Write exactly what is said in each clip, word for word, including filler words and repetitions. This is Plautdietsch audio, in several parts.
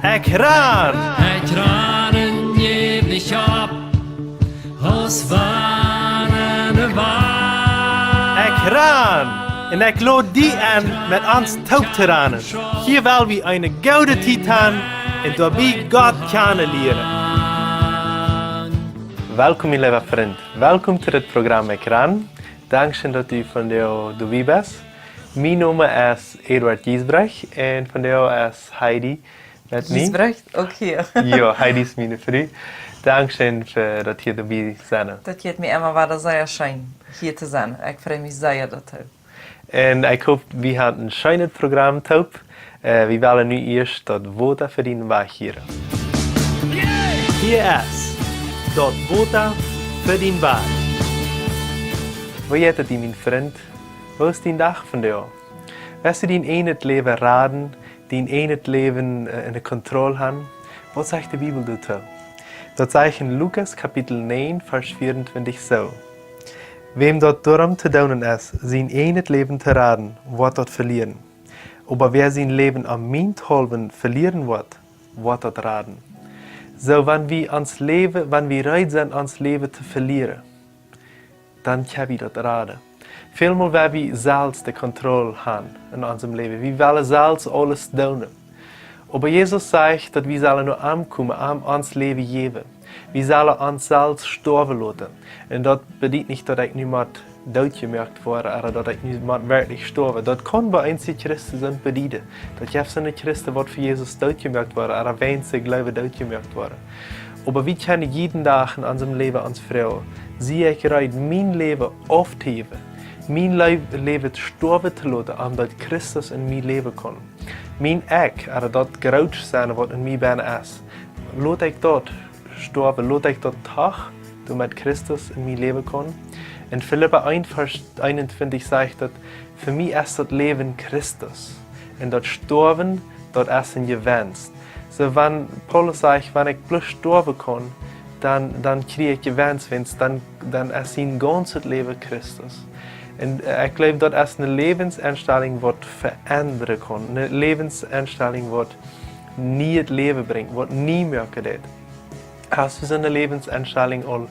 Ekj ran! Ekj ran en jäw nich opp, aus wann en de Wand. Ekj ran! Un ekj lod die en, met ons toop to ranen. Hia well wie eene goode Tiet han un doabie Gott kjanen lieren. Welkom, mien leewa Frint. Welkom to dit Programm Ekj ran. Dankscheen, daut du vondoag doabie best. Mien Nomen es Eduard Giesbrecht un vondoag es Heidi met mie. Giesbrecht, uk hia. Jo, Heidi es miene Fru. Dankscheen fa daut hia doabie sennen. Daut jeit mie emma wada sea scheen, hia to sennen. Ekj frei mie sea doatoo. Un ekj hop, wie haben een scheenet Programm toop. Äh, wie wellen nu ieescht daut Wota fa dän Wajch hieren. Hia es daut Wota fa dän Wajch. Woo jeit et die, mien Frint? Woo es dien Dach vondoag? West du dien eejnet Läwen raden, dien eejnet Läwen, äh, enne Kontroll han? Waut sajcht de Bibel doatoo? Daut sajcht en Lukas Kapitel näajen, Varsch vea un twintich soo: Wäm daut doaromm to doonen es, sien eejnet Läwen to raden, woat daut velieren. Oba wäa sien Läwen om mienthaulwen velieren woat, woat daut raden. Soo, wan wie ons Läwen, wan wie reed sent, ons Läwen to velieren, dan kjenn wie daut raden. Välmol woa wie selfst de Kontroll han en onsem Läwen. Wie wellen selfst aules doonen. Oba Jesus sajcht, daut wie sellen no am komen, am ons Läwen jäwen. Wie sellen ons selfst stoawen loten. Un daut bediet nich, daut ekj nu mott dootjemoakt woaren, ooda daut ekj nu mott werkjlich stoawen. Daut kaun bie eenje Christen soo bedieden. Daut jeft soone Christen, waut fa Jesus dootjemoakt woaren, ooda wäajen see jleewen dootjemoakt woaren. Oba wie kjennen jieden Dach en onsem Läwen ons froagen: Sie ekj reed, mien Läwen auftojäwen, mien Lä-, Läwen stoawen to loten, om daut Christus en mien Läwen kaun? Mien Ekj, ooda daut Grootsennen, waut en mie bennen es, lot ekj daut stoawen, lot ekj daut doch, doamet Christus en mien Läwen kaun? En Filippa eent, Varsch eenuntwintich sajcht daut: Fa mie es daut Läwen Christus. Un daut Stoawen, daut es een Jewenst. Soo, wan Paulus sajcht, wan ekj bloos stoawen kaun, dan, dan kjrie ekj Jewenst, wiels dan, dan es sien gaunzet Läwen Christus. Un, äh, ekj jleew, daut es eene Läwenseinstellung, waut veendren kaun. Eene Läwenseinstellung, waut nieet Läwen brinjt, waut nie moaken deit. Hast du soone Läwenseinstellung aul,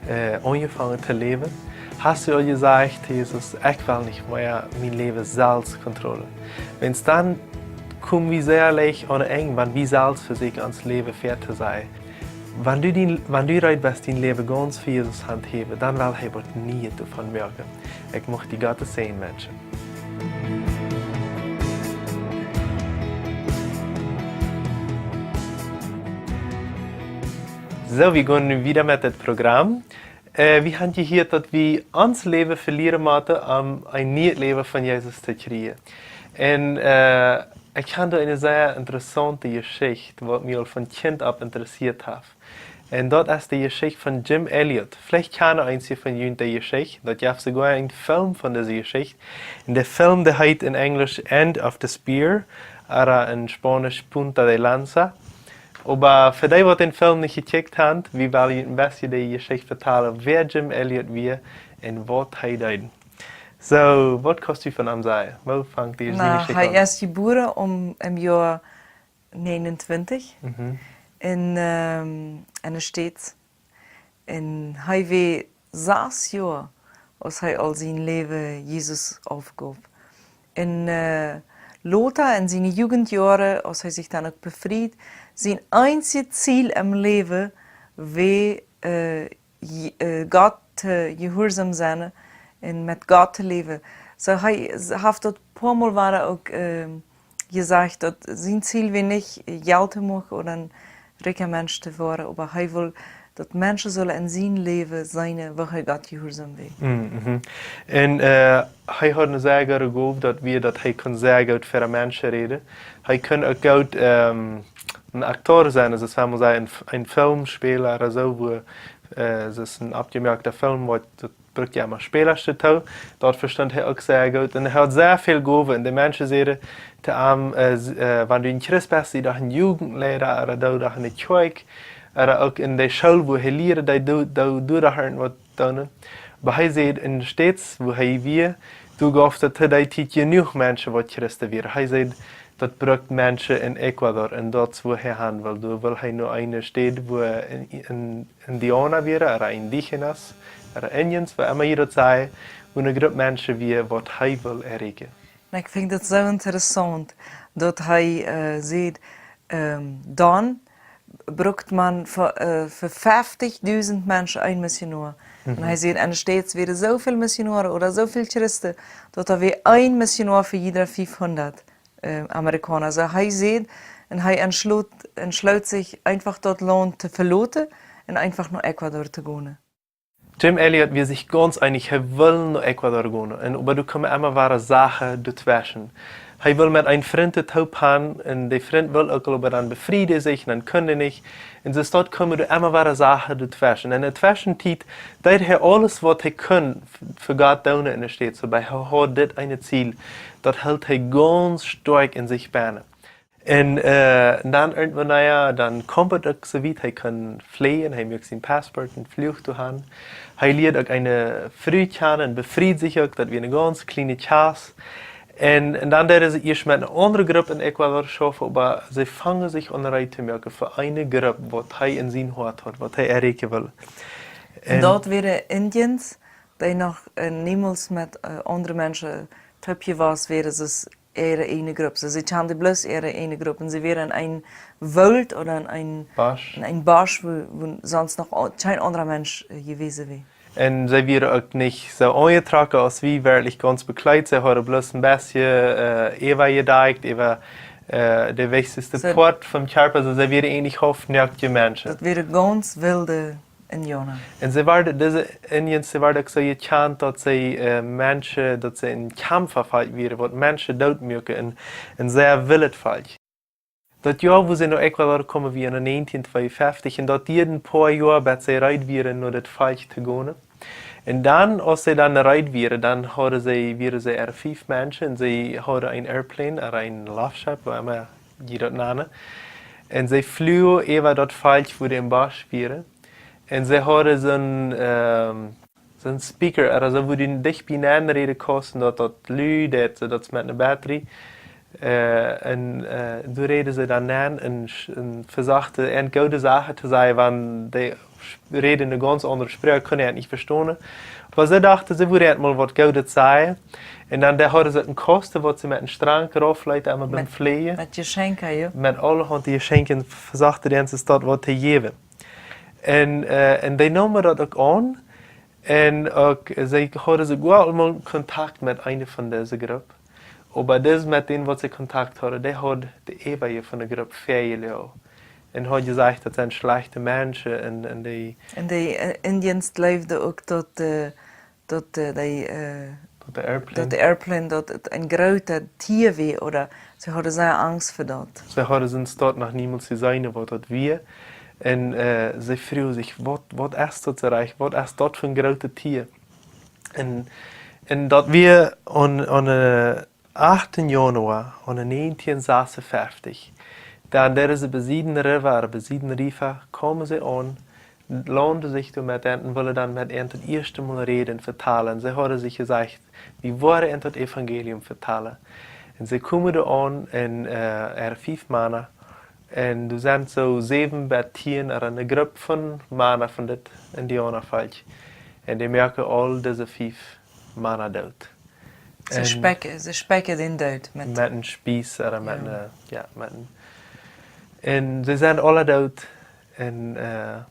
äh, aunjefongen to läwen? Hast du aul jesajcht: Jesus, ekj well nich mea mien Läwen selfst kontrollieren? Wiels dan komen wie sea leicht aun daut Enj, wan wie selfst fa sikj ons Läwen fäa to sennen. Wan du dien, wan du reed best, dien Läwen gaunz fa Jesus han to jäwen, dan well hee waut Nieet doavon moaken. Ekj mucht die Gott sienen Menschen. Soo, wie gonen nu wieda met daut Programm. Äh, wie haben jehieet, daut wie ons Läwen velieren motten, om een nieet Läwen von Jesus to kjrieen. Un, äh, ekj hab doa eene sea interessaunte Jeschicht, waut mie aul von Kjint opp interessieet haft. Un daut es de Jeschicht von Jim Elliot. Veleicht kjanen eenje von junt dee Jeschicht. Daut jeft soogoa een Film von dise Jeschicht. Un de Film, dee heet en Enjlisch End of the Spear, ooda en Spaunisch Punta de Lanza. Oba fa dee, waut dän Film nich jekjikjt haben, wie wellen junt een bät de Jeschicht vetalen, wäa Jim Elliot wia un waut hee deed. Soo, waut kaust du von am sajen? Woo fangt dee, dee Na, Jeschicht hee aun? Es jebuaren om, em Joa näajenuntwintich Mhm. en, ähm, en de States. Un hee wia sas Joa, aus hee aul sien Läwen Jesus aufjeef. Un, äh, lota en siene Jugendjoaren, aus hee sikj dan uk befried, sien eensjet Ziel em Läwen wia, äh, Je-, äh, Gott, äh, jehuarsom sennen un met Gott to läwen. Soo, hee s-, haft daut poamol wada uk, ähm, jesajcht, daut sien Ziel wia nich, Jelt to moaken ooda een rikja Mensch to woaren, oba hee wull, daut Menschen sellen en sien Läwen seenen, woo hee Gott jehuarsom wia. Mm, mhm. Un, äh, hee haud eene sea goode Gow, daut wia, daut hee kunn sea goot ver Menschen räden. Hee kunn uk goot, ähm, een Aktor sennen, aulsoo, wan wie sajen, een F-, een Filmspäla ooda soo, wua, äh, daut es een aufjemoakta Film, waut daut brukt jo emma Späla doatoo, daut vestunt hee uk sea goot. Un hee haud sea väl Gowen. Un de Menschen säden to am, äh, s-, äh, wan du een Christ best, sie doch een Jugendleiter, ooda doo doch enne Kjoakj, ooda uk en de School, wua hee lieed, doo, doo, doo doch irjent waut doonen. Oba hee säd, en de States, wua hee wia, doa jeef daut to dee Tiet jenuach Menschen, waut Christen wieren. Hee säd, Daut brukt Menschen en Ecuador, un daut es, wua hee han well. Doa well hee no eene Städ, wua en, en Indiauna wieren, ooda indígenas, ooda Indians, woo emma jie daut sajen, wua eene Grupp Menschen wia, waut hee well erreichen. Un ekj finj daut soo interessaunt, daut hee, äh, sajcht, ähm, dan brukt maun fa, äh, fa feftichdusent Menschen een Missionoa. Un hee sajcht, en de States wieren soo väl Missionoaren ooda soo väl Christen, daut doa wia een Missionoa fa jieda fiefhundat, äh, Amerikauna. Soo hee sajcht, un hee entschloot, entschloot sikj eefach daut Launt to veloten un eefach no Ecuador to gonen. Jim Elliot wia sikj gaunz eenich, hee well no Ecuador gonen. Un oba doa kjeemen emma wada Sachen doatweschen. Hee well met een Frint toop gonen, un de Frint well uk aul, oba dan befried hee sikj, un dan kunn hee nich. Un soo daut kjeemen doa emma wada Sachen doatweschen. Un en de Tweschentiet deed hee aules, waut hee kunn, f-, fa Gott doonen en de States. Soo bie hee haud dit eene Ziel, daut hilt hee gaunz stoakj en sikj bennen. Un, äh, dan irjentwan, na jo, dan kjeem et uk soo wiet, hee kunn fleejen, hee muak sien Passport un fluach doahan. Hee lieed uk eene Fru kjanen un befried sikj uk, daut wia eene gaunz kjliene Kjast. Un, un dan deeden see ieescht met eene aundre Grupp en Ecuador schaufen, oba see fungen sikj aun reed to moaken fa eene Grupp, waut hee en sien Hoat haud, waut hee erreichen wull. Un daut wieren Indians, dee noch, äh, niemols met, äh, aundre Menschen toop jewast wieren, soo aus äare ieejne Grupp. Soo, see kjanden bloos äare ieejne Grupp. Un see wieren en een Woolt ooda en een, Bosch. En een Bosch, wua, wua sonst noch au-, kjeen aundra Mensch, äh, jewast wia. Un see wieren uk nich soo aunjetrocken aus wie, werkjlich gaunz bekjleet. See hauden bloos een bät, äh, äwajedakjt, äwa, äh, de wichtichste Poat vom Kjarpa. Soo, see wieren eenich haulf noakte Menschen. Daut wieren gaunz wilde Indiauna. Un see wieren, dise Indians, see wieren uk soo jekjant, daut see, äh, Menschen, daut see een Kjamfavolkj wieren, waut Menschen dootmuaken un, un sea wildet Volkj. Daut Joa, wua see no Ecuador kjeemen, wia en näajentieen tweeunfeftich, un daut dieed een poa Joa, bat see reed wieren, no daut Volkj to gonen. Un dan, aus see dan reed wieren, dan hauden see, wieren see ea fief Menschen, un see hauden een Airplane, ooda een Loftschepp, woo emma jie daut nanen. Un see fluagen äwa daut Volkj, wua dee em Bosch wieren. Un see hauden soon, ähm, soon Speaker, ooda soo, wua du dicht bie nämen räden kaust, un daut, daut lud, daut, soo daut met eene Batterie. Äh, un, äh, doa räden see dan aun un, sch-, un vesochten, an goode Sachen to sajen, wan dee sch-, räden eene gaunz aundre Sproak, kunnen an nich vestonen. Oba see dochten, see wudden an mol waut Goodet sajen. Un dan, doa hauden see een Kosten, waut see met een Strank raufleeten, emma biem Fleejen. Met Jeschenkje, jo. Met aulahaunt Jeschenkje, vesochten an daut waut to jäwen. Un, äh, un dee neemen daut uk aun. Un uk, see hauden soogoa aul mol Kontakt met eene von dise Grupp. Oba dis met dän, waut see Kontakt hauden, dee haud de äwaje von de Grupp väajeloagen. Un haud jesajcht, daut sent schlajchte Menschen un, un dee Un de, äh, Indians jleewden uk daut, äh, daut, äh, dee, äh, daut de Airplane, daut de Airplane, daut et een grootet Tia wia, ooda see hauden sea Angst fa daut. See hauden sest daut noch niemols jeseenen, waut daut wia. Un, äh, see fruagen sikj, waut, waut es daut soo rajcht? Waut es daut fa een grootet Tia? Un, un daut wia aun, aun, äh, achttieen Januoa, aun näajentieen sasunfeftich. Dan deeden see bie Sieden River, ooda bie Sieden River, kjeemen see aun, laundden sikj doa met an un wullen dan met an daut ieeschte Mol räden, vetalen. See hauden sikj jesajcht, wie woaren an daut Evangelium vetalen. Un see kjeemen doa aun un, äh, äare fief Mana. Un doa sent soo säwen bat tieen, ooda eene Grupp von Mana von dit Indiauna-Volkj. Un dee moaken aul dise fief Mana doot. See spekjen, see spekjen dän doot met met een Spieß, ooda met Jo. een, jo, met een, un see sent aule doot. Un, äh,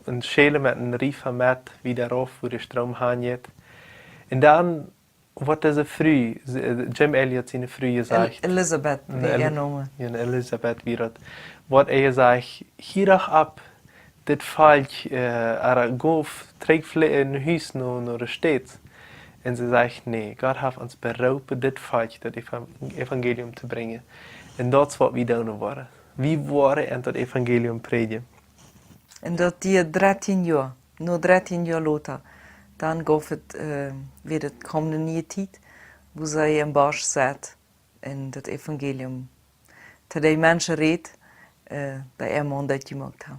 un schälen met een River met, wieda rauf, wua de Stroom hanjeit. Un dan woat dise Fru, se-, äh, Jim Elliot siene Fru El-, jesajcht. Elizabeth, woo El-, äa Nomen. Jo, Elizabeth wia daut. Woat äa jesajcht, hia doch auf, dit Volkj, äh, ooda go trigj fle-, no Hus no, no de States. Un see sajcht, nä, Gott haft ons beroopen, dit Volkj daut Eva-, Evangelium to brinjen. Un daut es, waut wie doonen woaren. Wie woaren an daut Evangelium prädjen. Un daut dieed dartieen Joa, no dartieen Joa lota, dan gauf et, äh, wia daut kjeem de niee Tiet, wua see em Bosch saut un daut Evangelium to dee Menschen räd, äh, dee äa Maun doot jemoakt haud.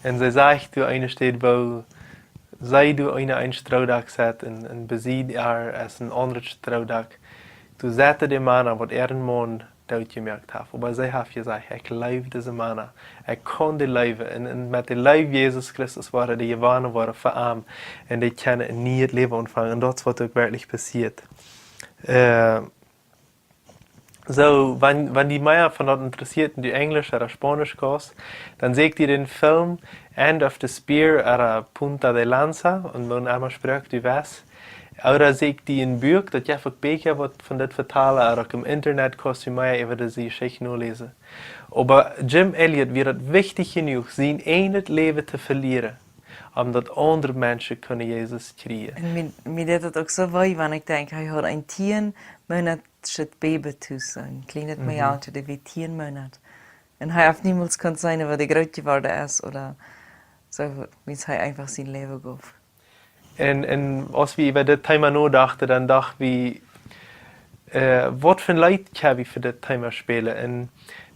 Un see sajcht doa eene Städ, wua see doa eene, een Stroodach saut un, un besied äa es een aundret Stroodach. Doa sauten dee Mana, waut äaren Maun doot jemoakt haft. Oba see haft jesajcht: "Ekj leew dise Mana. Ekj kaun dee leewen." Un, un met de Leew Jesus Christus woaren dee jewonnen woaren fa am. Un dee kjennen een nieet Läwen aunfangen. Un daut es waut uk werkjlich passieet. Äh, soo, wan, wan die mea von daut interessieet, un du Enjlisch ooda Spaunisch kaust, dan säkj die dän Film End of the Spear ooda Punta de Lanza, un woo emma Sproak du west. Ooda säkj die een Buak, daut jeft uk Bieekja waut von dit vetalen, ooda uk em Internet kaust du mea äwa dise Jeschicht noläsen. Oba Jim Elliot wia daut wichtich jenuach, sien eejnet Läwen to velieren, om daut aundre Menschen kunnen Jesus kjrieen. Un mie, mie deed daut uk soo wee, wan ekj denkj, hee haud een tieen Moonat Baby tus, een kjlienet Mhm. Mejalkje, dee wia tieen Moonat. Un hee haft niemols kunt seenen, woo dee groot jeworden es, ooda soo, wiels hee eefach sien Läwen jeef. Un, un aus wie äwa dit Thema nodochten, dan docht wie, äh, waut fa een Leet kjenn wie fa dit Thema spälen? Un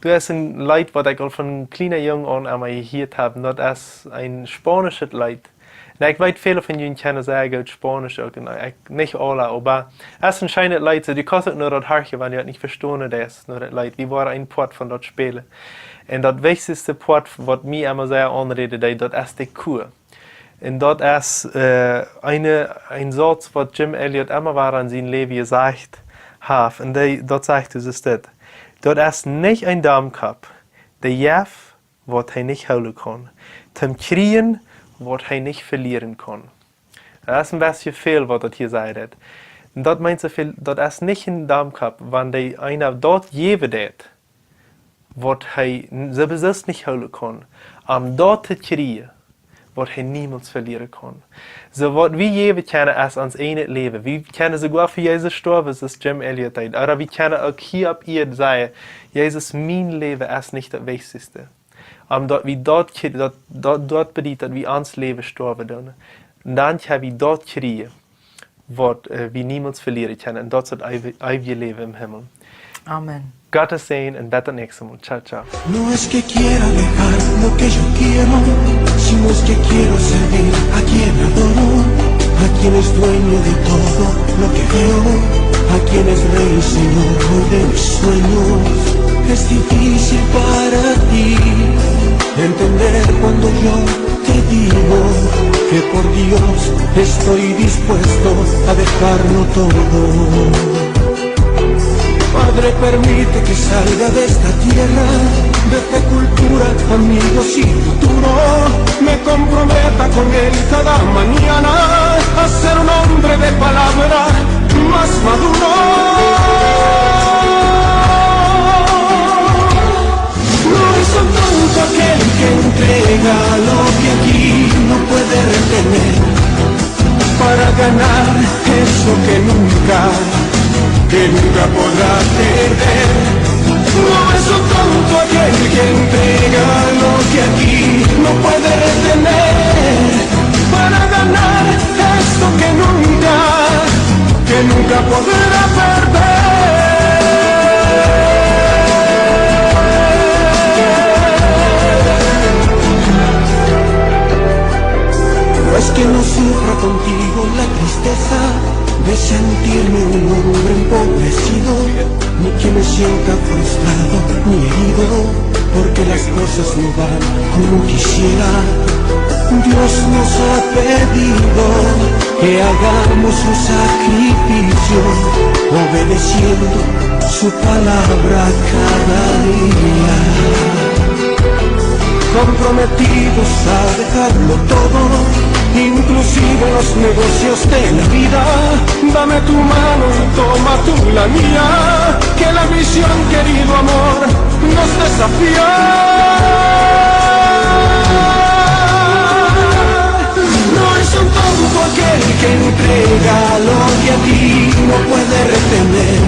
doa es een Leet, waut ekj aul von kjliena Jung aun emma jehieet hab, un daut es een spaunischet Leet. Un ekj weet, väle von junt kjennen sea goot Spaunisch uk, un ekj, nich aule, oba et es een scheenet Leet, soo du kaust uk no daut horchen, wan du daut nich vestonen deist, no daut Leet. Wie woaren een Poat von daut spälen. Un daut wichtichste Poat, waut mie emma sea aunräden deed, daut es de Chor. Un daut es, äh, een, een Sauz, waut Jim Elliot emma wada en sien Läwen jesajcht haft. Un dee, daut sajcht hee soo dit: "Daut es nich een Domkopp, dee jeft, waut hee nich hoolen kaun, toom kjrieen, waut hee nich velieren kaun." Daut es een bät väl, waut daut hia sajcht. Un daut meent soo väl, daut es nich een Domkopp, wan dee eena daut jäwen deed, waut hee n-, sowieso nich hoolen kaun, om daut to kjrieen, waut hee niemols velieren kaun. Soo waut wie jäwen kjennen es ons eejnet Läwen. Wie kjennen soogoa fa Jesus stoawen, soo aus Jim Elliot deed. Ooda wie kjennen uk hia opp Ieed sajen: "Jesus, mien Läwen es nich daut wichtichste." Om daut wie daut kje-, daut, daut, daut bediet, daut wie ons Läwen stoawen doonen. Un dan kjenn wie daut kjrieen, waut, äh, wie niemols velieren kjennen. Un daut es daut eewje, eewje Läwen em Himmel. Amen. Gottes Säajen un bat daut näakjste Mol. Ciao, ciao. No es que quiera dejar lo que yo quiero, sino es que quiero servir a quien adoro, a quien es dueño de todo lo que veo, a quien es rey y señor de mis sueños. Es difícil para ti entender cuando yo te digo que por Dios estoy dispuesto a dejarlo todo. Padre, permite que salga de esta tierra, deje cultura, amigos y futuro. Me comprometa con él cada mañana a ser un hombre de palabra más maduro. No es un tonto aquel que entrega lo que aquí no puede retener para ganar eso que nunca, que nunca podrá perder. No es un tonto aquel que entrega lo que aquí no puede retener para ganar esto que nunca, que nunca podrá perder. No es que no sufra contigo la tristeza de sentirme un hombre empobrecido, ni que me sienta frustrado ni herido, porque las cosas no van como quisiera. Dios nos ha pedido que hagamos un sacrificio, obedeciendo su palabra cada día. Comprometidos a dejarlo todo, inclusive los negocios de la vida. Dame tu mano y toma tú la mía, que la misión, querido amor, nos desafía. No es un tonto aquel que entrega lo que aquí no puede retener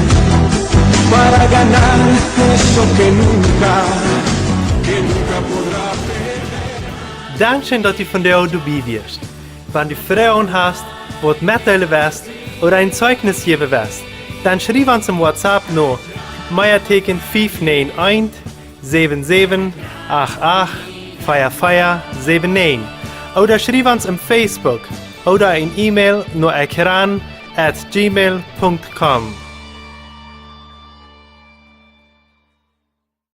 para ganar eso que nunca, que nunca podrá perder. Dankscheen, daut du vondoag doabie wieescht. Wan du Froagen hast, waut metdeelen west ooda een Zeichnis jäwen west, dan schriew ons em WhatsApp no Meateeken fief näajen eent, säwen säwen acht acht, vea vea säwen näajen, ooda schriew ons em Facebook ooda een E-Mail no ekran at gmail punkt com.